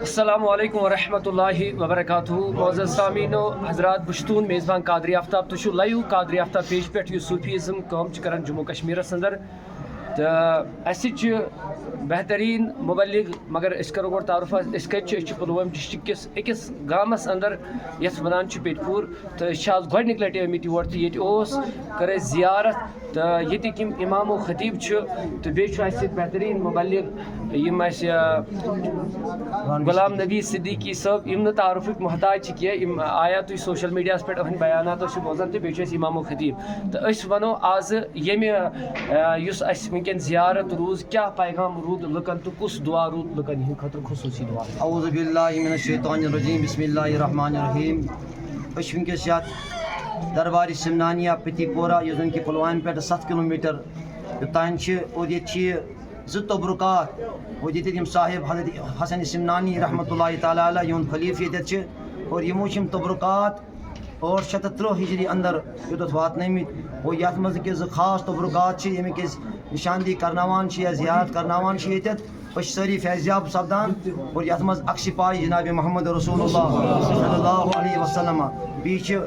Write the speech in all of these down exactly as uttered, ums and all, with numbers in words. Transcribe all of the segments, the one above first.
السلام علیکم ورحمۃ اللہ وبرکاتہ۔ معزز سامعین و حضرات، بہٕ چھُس تُہُنٛد میزبان قادری آفتاب۔ تُہۍ چھِو لایِو قادری آفتاب پیج پٮ۪ٹھ، یُس صوفیزم کٲم چھِ کران جموں کشمیرس اندر۔ تہٕ اَسہِ سۭتۍ چھِ بہتریٖن مبلغ، مگر أسۍ کرو گۄڈٕ تعارُف حظ، أسۍ کتہِ چھِ؟ أسۍ چھِ پُلوٲمۍ ڈسٹرکٹ کِس أکِس گامس اندر، یتھ ونان چھِ پیٹپوٗر۔ تہٕ أسۍ چھِ آز گۄڈٕنِکۍ لٹہِ آمٕتۍ یور، تہٕ ییٚتہِ اوس، کٔر اَسہِ زیارت۔ تہٕ ییٚتِکۍ یِم امام و خطیب چھِ، تہٕ بیٚیہِ چھُ اَسہِ سۭتۍ بہتریٖن مبلغ، یِم اَسہِ، آ، غلام نبی صدیقی صٲب، یِم نہٕ تعارُفٕکۍ محتاج چھِ کینٛہہ، یِم آیا تُہۍ سوشل میڈیاہَس پٮ۪ٹھ، أہٕنٛدۍ بیانات ٲسِو بوزان، تہٕ بیٚیہِ چھُ اَسہِ امام و خطیب۔ تہٕ أسۍ وَنو آزٕ ییٚمہِ، آ، یُس اَسہِ وٕنکٮ۪ن زیارت روٗز، کیٛاہ پیغام روٗد لُکَن تہٕ کُس دُعا روٗد لُکَن ہِنٛدِ خٲطرٕ خصوٗصی دُعا؟ اعوذ باللہ من الشیطان الرجیم، بسم اللہ الرحمن الرحیم۔ أسۍ چھِ وٕنکیٚس یَتھ دربارِ سمنانیہ پتی پورہ، یُس زَن کہِ پُلوامہِ پٮ۪ٹھ ستھ کلوٗمیٹر یوٚتام چھِ، اور ییٚتہِ چھِ یہِ زٕ تبرکات، اور ییٚتہِ یِم صاحب حضرت حسن سمنانی رحمۃ اللہ تعالیٰ علیہ، یِہُنٛد خلیفہٕ ییٚتٮ۪تھ چھِ، اور یِمو چھِ یِم تبرکات ٲٹھ شیٚتھ تہٕ ترٛہ ہجری اندر یوٚتَتھ واتنٲومٕتۍ۔ اور یَتھ منٛز أکِس زٕ خاص تبرکات چھِ، ییٚمِکۍ أسۍ نشاندہی کرناوان چھِ یا زیارت کرناوان چھِ ییٚتٮ۪تھ۔ أسۍ چھِ سٲری فیض یاب سپدان۔ اور یَتھ منٛز اکھ سپاہی جناب محمد رسول اللہ صلی اللہ علیہ وسلم، بیٚیہِ چھِ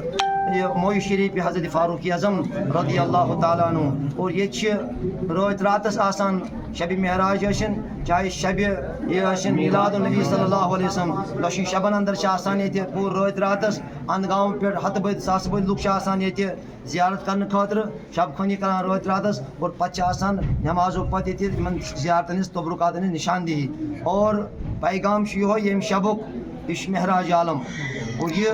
یہِ معاویہ شریف حضرت فاروق اعظم رضی اللہ تعالیٰ عنہ۔ اور ییٚتہِ چھِ رٲتۍ راتس آسان، شبِ معراج ٲسِن، چاہے شبِ یہِ ٲسِن میلاد النبی صلی اللہ علیہ وسلم، دۄشوٕے شبن اندر چھِ آسان ییٚتہِ پوٗرٕ رٲتۍ راتس اندگام پٮ۪ٹھ ہتہٕ بٔدۍ ساسہٕ بٔدۍ لُکھ چھِ آسان ییٚتہِ زیارت کرنہٕ خٲطرٕ، شب خوانی کران رٲتۍ راتس، اور پتہٕ چھِ آسان نمازو پتہٕ ییٚتہِ یِمن زیارتن ہٕنٛز تبرکاتن ہٕنٛز نشاندہی۔ اور پیغام چھُ یِہوے ییٚمہِ شبُک، یہِ چھُ معراج عالم۔ اور یہِ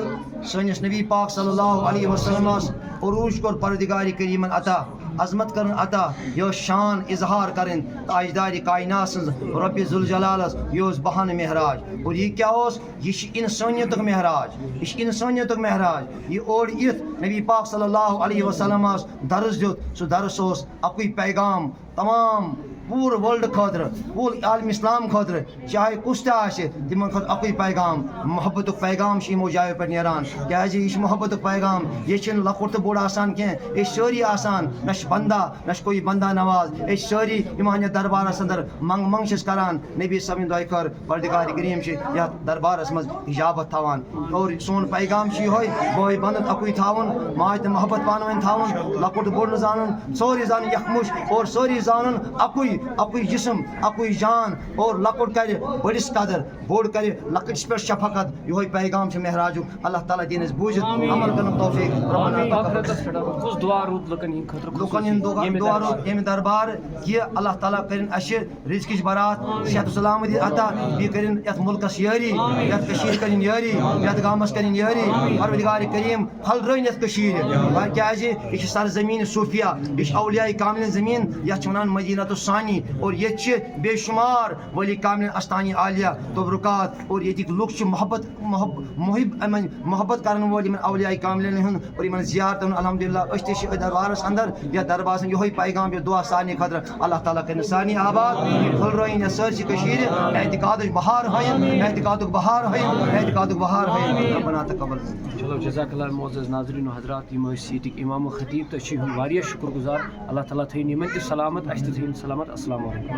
سٲنِس نبی پاک صلی اللہ علیہ وسلمس عروج کوٚر پروردگار کریمن عطا، عظمت کرن عطا، یہِ ٲس شان اظہار کرٕنۍ تاجدار کائنات سٕنٛز، رب ذوالجلالس، یہِ اوس بہانہٕ معراج۔ اور یہِ کیٛاہ اوس؟ یہِ چھِ انسٲنیتُک معراج، یہِ چھِ انسٲنیتُک معراج۔ یہِ اور یِتھ نبی پاک صلی اللہ علیہ وسلمس درس دیُت، سُہ درس اوس اکُے پیغام، تمام پوٗرٕ ورلڈ خٲطرٕ، پوٗرٕ عالم اسلام خٲطرٕ، چاہے کُس تہِ آسہِ، تِمن خٲطرٕ اکُے پیغام، محبتُک پیغام چھُ یِمو جایو پٮ۪ٹھ نیران۔ کیازِ یہِ چھُ محبتُک پیغام، ییٚتہِ چھِنہٕ لۄکُٹ تہٕ بوٚڑ آسان کینٛہہ، أسۍ چھِ سٲری آسان، نہ چھِ بندہ، نہ چھِ کوئی بندہ نواز، أسۍ چھِ سٲری یِمن یتھ دربارس اندر منگ منگ چھِ أسۍ کران۔ نبی صٲبٕنۍ دۄیہِ خٲر پروردگار کریم چھِ یتھ دربارس منٛز اجابت تھاوان۔ اور سون پیغام چھُ یِہوے، بٲے بنُد اکُے تھاوُن، ماے تہٕ محبت پانہٕ ؤنۍ تھاوُن، لۄکُٹ بوٚڑ نہٕ زانُن، سٲری زانُن یکمُش، اور سٲری زانُن اکُے، اکُے جسم، اکُے جان، اور لۄکُٹ کرِ بٔڑِس قدر، بوٚڑ کرِ لۄکٹِس پٮ۪ٹھ شفقت۔ یِہوے پیغام چھُ معراجُک۔ اللہ تعالیٰ دِیِن اَسہِ بوٗزِتھ عمل کرنُک توفیق۔ ربنا تقبل۔ ٲخرتس پٮ۪ٹھ کُس دُعا روٗد لُکن ہِنٛدِ خٲطرٕ؟ لُکن ہُنٛد دُعا، ییٚمہِ دُعا دربار؟ روٗد ییٚمہِ دربار، یہِ اللہ تعالیٰ کٔرِن اَسہِ رزقٕچ برات، صحت و سلامتی عطا، بیٚیہِ کٔرِن یَتھ مُلکَس یٲری، یَتھ کٔشیٖرِ کٔرِن یٲری، یَتھ گامَس کٔرِن یٲری۔ پروردگار کریم پھلرٲوِن یَتھ کٔشیٖرِ، کیٛازِ یہِ چھِ سرزمین صوفیہ، یہِ چھِ اولیاء کاملین زمین، یَتھ چھِ وَنان مدینہ الثانی، اور ییٚتہِ چھِ بے شمار ولی کاملین استانی عالیہ تبرکات، اور ییٚتِکۍ لُکھ چھِ محبت محب محب یِمن محبت کرن وٲلۍ یِمن اولیاء کاملین ہُنٛد اور یِمن زیارتن ہُنٛد۔ الحمدللہ، أسۍ تہِ چھِ أتھۍ دربارس اندر، یتھ دربارس اندر یِہوٚے پیغام، یہِ دعا سارنٕے خٲطرٕ۔ اللہ تعالیٰ کٔرِن سارنٕے آباد، پھٔلرٲیِن یتھ سٲرسٕے کٔشیٖرِ، اعتقادٕچ بہار ہٲیِن، اعتقادُک بہار ہٲیِن، اعتقادُک بہار ہٲیِن۔ ربنا تقبل۔ چلو، جزاک اللہ۔ معزز ناظرین و حضرات، یِم ٲسۍ ییٚتِکۍ امام و خطیب، تہٕ أسۍ چھِ یِہُنٛد واریاہ شُکر گُزار۔ اللہ تعالیٰ تھٲیِن یِمن تہِ سلامت، اَسہِ تہِ تھٲیِن سلامت۔ السلام علیکم۔